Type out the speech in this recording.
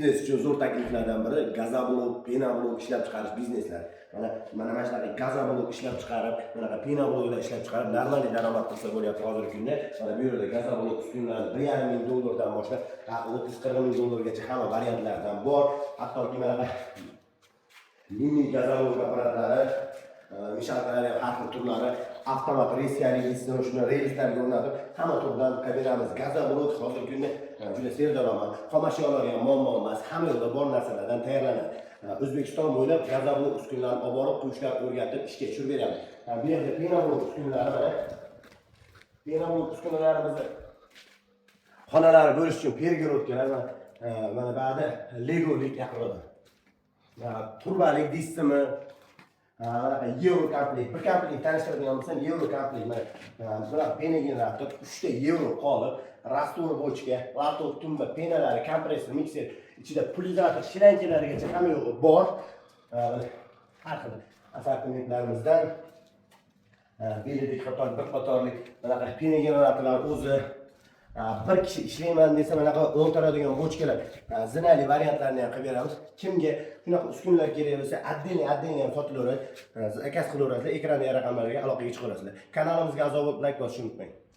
Biznes uchun zo'r takliflardan biri газоблок, пеноблок ishlab chiqarish bizneslari. Mana shunaqa газоблок ishlab chiqarib, bunaqa пеноблок lar ishlab chiqarib, нормальный daromad qilsa bo'lyapti hozirgi kunda. Mana bu yerda газоблок uskunalari 1,5 ming dollardan boshlab 30-40 ming dollargacha hamma variantlardan bor. Hattoki manaqa mini газоблок apparatlari, мешалка lar ham har xil turlari, avtomat relsali, shuni relslarga o'rnatib, hamma turdan qilib beramiz. Газоблок hozirgi kunda juda serdaromad, xom ashyolari ham muammo emas, hamma yoqda bor narsalardan tayyorlanadi. O'zbekiston bo'ylab газоблок uskunalarini olib borib, qo'yishlar o'rgatib, ishga tushirib beramiz. Bu yerda пеноблок uskunalari, mana пеноблок uskunalarimizni xonalari bo'lish uchun перегородка lar, mana ba'da legolik yaqinroq turbalik diskimi, bunaqa yevro komplekt, bir komplekt tanishtiradigan bo'lsam, yevro komplekt, mana bunaqa пеногенератор, uchta yevro qolib, раствор bochka, лоток, tumba, пена lari, kompressor, mikser, ichida pulyator, shlankalarigacha hamma yo'g'i bor. Mana har xil assortimentlarimizdan belidek qator, bir qatorlik bunaqa пеногенератор lar o'zi. Bir kishi ishlayman desa, bunaqa o'ltiradigan bochkalar, zinali variantlarini ham qilib beramiz. Kimga shunaqa uskunalar kerak bo'lsa, отдельно отдельно ham sotilaveradi, заказ qilaverasizlar, ekrandagi raqamlarga aloqaga chiqaverasizlar. Kanalimizga a'zo bo'lib, layk bosishni unutmang.